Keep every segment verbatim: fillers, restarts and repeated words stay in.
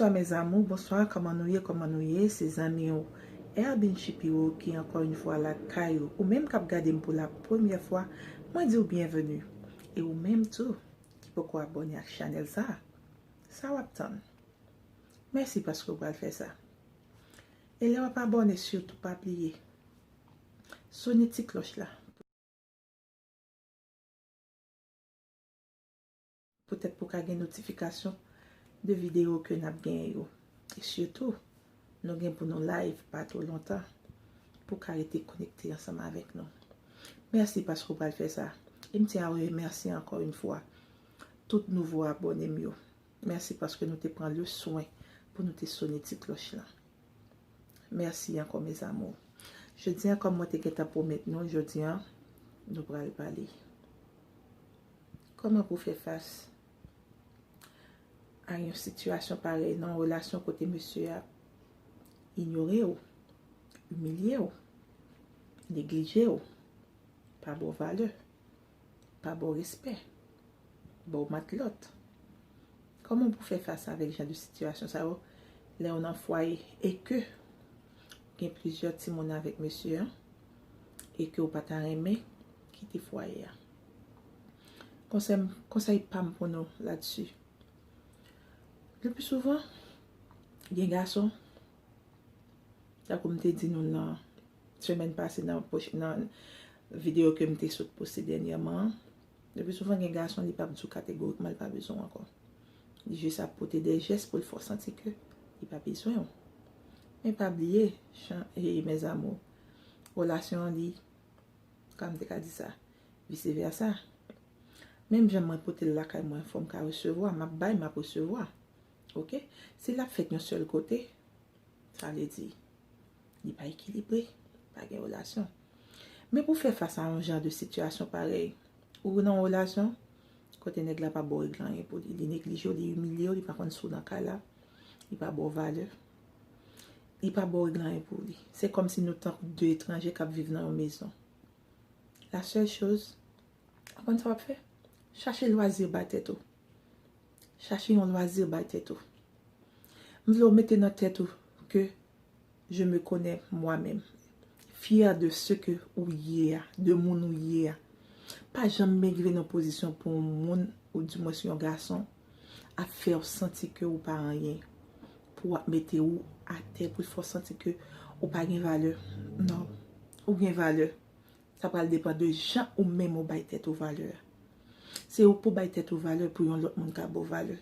Mes amours, bonsoir, kòman nou ye, kòman nou ye? Se zanmi w Erbin Shapiro ki ankò yon fwa lakay ou. Ou menm k ap gade m pou la premyè fwa, mwen di w byenveni. E ou menm tou ki poko abòne ak chanèl sa, sa w ap tann? Mèsi paske w pral fè sa. E lè w ap abòne, sitou pa bliye sone ti klòch la. Poutèt pou ka gen notifikasyon de videyo ke n ap genyen yo. E sitou, nou gen pou nou live pa twò lontan pou ka rete konekte ansanm avèk nou. Mèsi paske w pral fè sa. E m tyen a remèsye ankò yon fwa tout nouvo abòne m yo. Mèsi paske nou te pran le swen pou nou te sone ti klòch lan. Mèsi ankò, mes amours. Jodi a, kòm mwen te gentan pwomèt nou, jodi a, nou pral pale kòman pou fè fas a yon sitiyasyon parèy nan yon relasyon kote mesye a inyore w, imilye w, neglije w, pa ba w valè, pa ba w respè, ba w matlòt. Kòman pou fè fas avèk jan de sitiyasyon sa yo lè w nan fwaye e ke gen plizyè timoun avèk mesye a e ke w pa ta renmen kite fwaye a? Konsèy, konsèy pa m pou nou ladsi. Le pli souvan, gen gason, tankou m te di nou nan semèn pase, nan, nan videyo ke m te sot poste dènyèman an, le pli souvan gen gason, li p ap di w kategorikman li pa bezwen w ankò. Li jis ap pote de jès pou l fè w santi ke li pa bezwen w. Men pa bliye, chan, e, mes amours, relasyon an li, kòman m te ka di sa, vise vèsa. Menm jan mwen pote l lakay mwen, fò m ka resevwa, m ap bay, m ap resevwa. Oke? Si l ap fèt yon sèl kote, sa vle di li pa ekilibre, pa gen relasyon. Men pou fè fas a yon jan de sitiyasyon parèy, ou nan yon relasyon kote nèg la pa ba w regle anyen pou li, li neglije w, li imilye w, li pa konn si w nan kay la, li pa ba w valè, li pa ba w regle anyen pou li. Se kòmsi nou tankou de etranje k ap viv nan yon mezon. La sèl choz, ou konn sa w ap fè? Chache lwazi bay tèt ou. Chache yon lwazi bay tèt ou. M vle w mete nan tèt ou ke je me connais moi-même. Fyè de ce que ou ye a, de moun ou ye a. Pa janm rive nan pozisyon pou yon moun, ou di mwens yon gason, ap fè w santi ke ou pa anyen, pou w ap mete ou atè, pou l fè w santi ke ou pa gen valè. Non, ou gen valè. Sa pral depann de jan ou menm ou bay tèt ou valè. Se ou k pou bay tèt ou valè pou yon lòt moun ka ba w valè.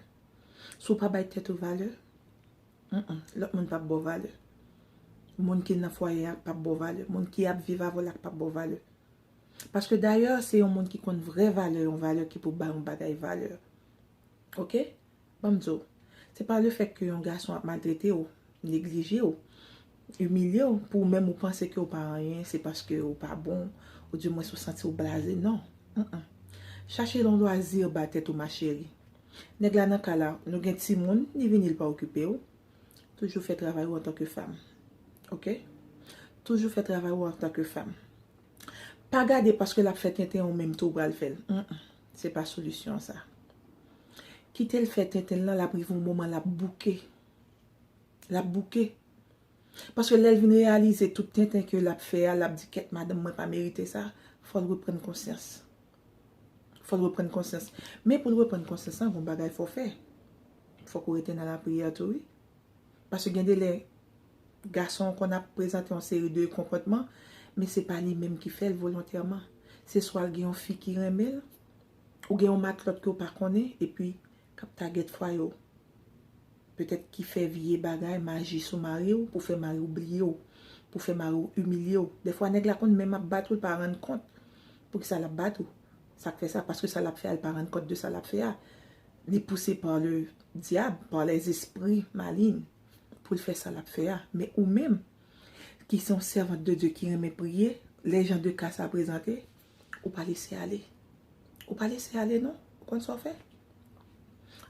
Si w pa bay tèt ou valè, mm, mm, lòt moun p ap ba w valè. Moun ki nan fwaye a p ap ba w valè. Moun ki ap viv avè w la p ap ba w valè. Paske dayè, se yon moun ki konn vrè valè, yon valè ki pou bay yon bagay valè. Oke? Ban m di w, se pa lefèt ke yon gason ap maltrete w, neglije w, imilye w, pou ou menm ou panse ke w pa anyen, se paske w pa bon, ou di mwens ou santi w blaze. Non. Mm, mm. Chache yon lwazi ba tèt ou, ma chérie. Nèg la nan kay la, nou gen timoun, li vini, li pa okipe w. Toujou fè travay ou antanke fanm. Oke? Toujou fè travay ou antanke fanm. Pa gade paske l ap fè tenten ou menm tou ou pral fè l. Mm, mm. Se pa solisyon sa. Kite l fè tenten l lan, l ap rive yon moman l ap bouke. L ap bouke. Paske lè l vin reyalize tout tenten ke l ap fè a, l ap di, "Kèt, madanm, mwen pa merite sa." Fò l reprann konsyans. Fò l reprann konsyans. Men pou l reprann konsyans lan, gon bagay fò w fè. Fòk ou rete nan lapriyè tou, wi. Paske gen de lè, gason an konn ap prezante yon seri de konpòtman, men se pa li menm ki fè l volontèman. Se swa l gen yon fi ki renmen l, ou gen yon matlòt ke w pa konnen, epi k ap tagèt fwaye w. Petèt ki fè vye bagay, maji sou mari w, pou fè mari w bliye w, pou fè mari w imilye w. Dèfwa, nèg la konn menm ap bat ou, l pa rann kont poukisa l ap bat ou. Sa k fè sa, paske sa l ap fè a, l pa rann kont de sa l ap fè a. Li pouse par le diable, par les esprits malignes, pou l fè sa l ap fè a. Men ou menm, ki se yon sèvant de Dye ki renmen priye, lè jan de ka sa prezante, ou pa lese ale. Ou pa lese ale, non. Ou konn sa w fè?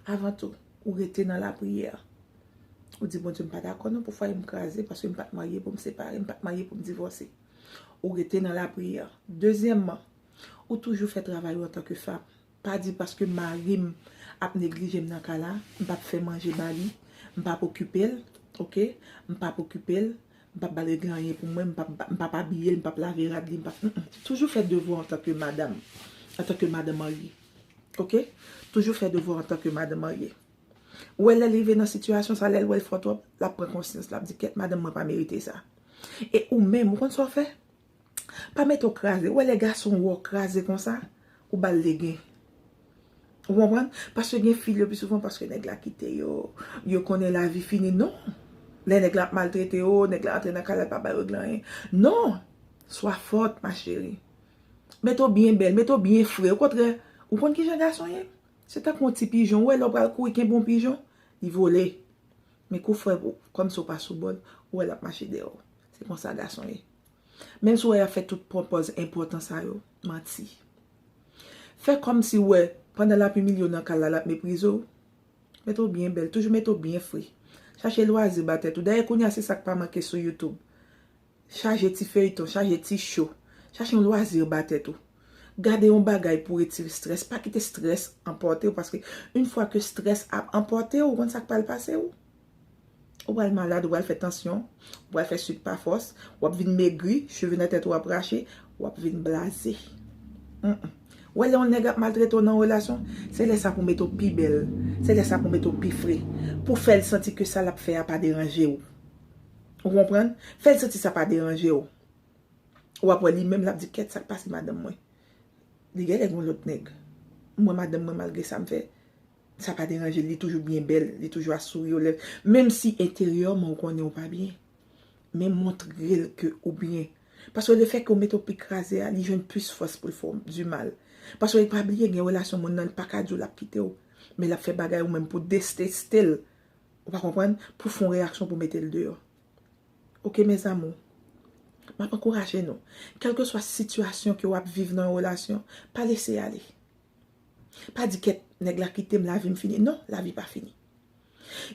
Avan tou, ou rete nan lapriyè. Ou di, "Bondye, m pa dakò non pou fwaye m kraze, paske m pa t marye pou m separe, m pa t marye pou m divòse." Ou rete nan lapriyè. Dezyèmman, ou toujou fè travay ou antanke fanm. Pa di, "Paske mari m ap neglije m nan kay la, m p ap fè manje ba li, M p ap okipe l, oke? M p ap okipe l. M p ap ba l regle anyen pou mwen, m p ap, m p ap abiye l, m p ap lave rad li, m p ap, mm, mm. Toujou fè devwa antanke madanm, antanke madanm marye. Oke? Toujou fè devwa antanke madanm marye. Ou wè lè l rive nan sitiyasyon sa, lè l wè l fò twòp, l ap pran konsyans, l ap di, "Kèt, madanm mwen pa merite sa." E ou menm, ou konn sa w fè? Pa mete w kraze. Ou wè lè gason wè w kraze konsa, ou ba l legen. Ou konprann? Paske gen fi, le pli souvan, paske nèg la kite yo, yo konnen lavi fini. Non. Lè nèg la ap maltrete yo, nèg la antre nan kay la, l pa ba yo regle anyen. Non. Swa fòt, ma chérie. Mete w byen bèl, mete w byen fre. Okontrè, ou konn kijan gason ye? Se tankou yon ti pijon. Ou wè lè w pral kouri kenbe yon pijon, li vole. Men kou frè, kòmsi w pa sou bòd, ou wè l ap mache dèyè w. Se konsa gason ye. Menm si w wè y ap fè tout pwopòz enpòtan sa yo, manti. Fè kòmsi w wè, pandan l ap imilye w nan kay la, l ap meprize w. Mete w byen bèl, toujou mete w byen fre. Chache lwazi ba tèt ou. Dayè, kounye a, se sa k pa manke sou YouTube. Chaje ti feyton, chaje ti cho. Chache yon lwazi ba tèt ou. Gade yon bagay pou retire strès. Pa kite strès anpòte w, paske yon fwa ke strès ap anpòte w, ou konn sa k pral pase w? Ou pral malad, ou pral fè tansyon, ou pral fè swit pa fòs, w ap vin megri, cheve nan tèt ou ap rache, w ap vin blaze. Mm, mm. Ou wè lè yon nèg ap maltrete w nan yon relasyon, se lè sa pou mete w pi bèl, se lè sa pou mete w pi fre, pou fè l santi ke sa l ap fè a pa deranje w. Ou konprann? Fè l santi sa pa deranje w. W ap wè li menm l ap di, "Kèt, sa k pase madanm mwen? Li genlè gen yon lòt nèg. Mwen, madanm mwen, malgre sa m fè, sa pa deranje l, li toujou byen bèl, li toujou ap souri o lèv." Menm si enteryèman ou konnen ou pa byen, men montre l ke ou byen. Paske lefètke ou mete w pi kraze a, li jwenn plis fòs pou l fè w di mal. Paske pa bliye, gen relasyon moun nan, li pa ka di w l ap kite w, men l ap fè bagay ou menm pou deteste l. Ou pa konprann? Pou fè yon reyaksyon pou mete l deyò. Oke, mes amours. M ap ankouraje nou. Kèlkeswa sitiyasyon ke w ap viv nan yon relasyon, pa lese ale. Pa di, "Kèt, nèg la kite m, lavi m fini." Non, lavi pa fini.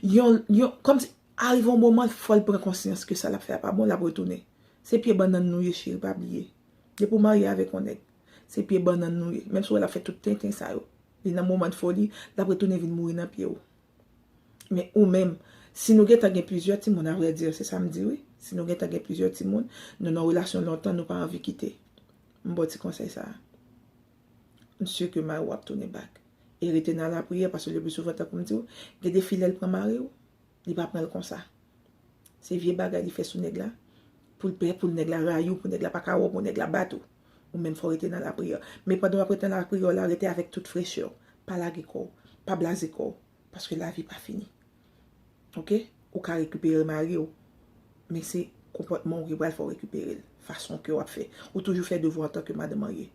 Yon, yon, kòmsi, arive yon moman, fò l pran konsyans ke sa l ap fè a pa bon, l ap retounen. Se pye bannann nou ye, cheri, pa bliye. Depi w marye avèk yon nèg, se pye bannann nou ye. Menm si w wè l ap fè tout tenten sa yo, li nan moman de foli, l ap retounen vin mouri nan pye w. Men ou menm, si nou gentan gen plizyè timoun, a vrè di, se sa m di wi. Si nou gentan gen plizyè timoun, nou nan relasyon lontan, nou pa anvi kite. M ba w ti konsèy sa a. M si ke mari w ap tounen back. E rete nan lapriyè, paske le pli souvan, tankou m di w, gen de fi lè l pran mari w, li pa pran l konsa. Se vye bagay li fè sou nèg la. Pou l pè, pou nèg la rayi w, pou nèg la pa ka wè w, pou nèg la bat ou. Ou menm fò w rete nan lapriyè. Men pandan w ap rete nan lapriyè w la, rete avèk tout frechè w. Pa lage kò w. Pa blaze kò w. Paske lavi pa fini. Oke? Ou ka rekipere mari w. Men se konpòtman w ki pral fè w rekipere l. Fason ke w ap fè. Ou toujou fè devwa antanke madanm marye.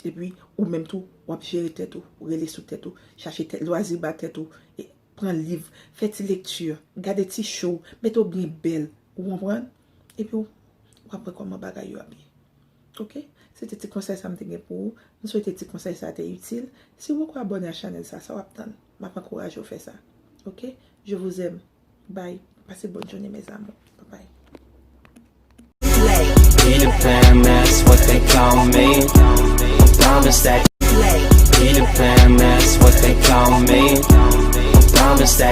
Epi, ou menm tou, w ap jere tèt ou, rele sou tèt ou, chache tèt, lwazi ba tèt ou, e, pran liv, fè ti lekti, gade ti cho, mete w byen bèl, ou konprann? Epi w, w ap wè kòman bagay yo ap ye. Oke? Se te ti konsèy sa m te gen pou ou. M swete ti konsèy sa te itil. Si w poko abòne a chanèl sa, sa w ap tann? M ap ankouraje w fè sa. Oke? Je vous aime. Bye. Passez bonne journée, mes amours. Bye bye. Peter Pan, that's what they call me. Promise that. Peter Pan, that's what they call me. Promise that.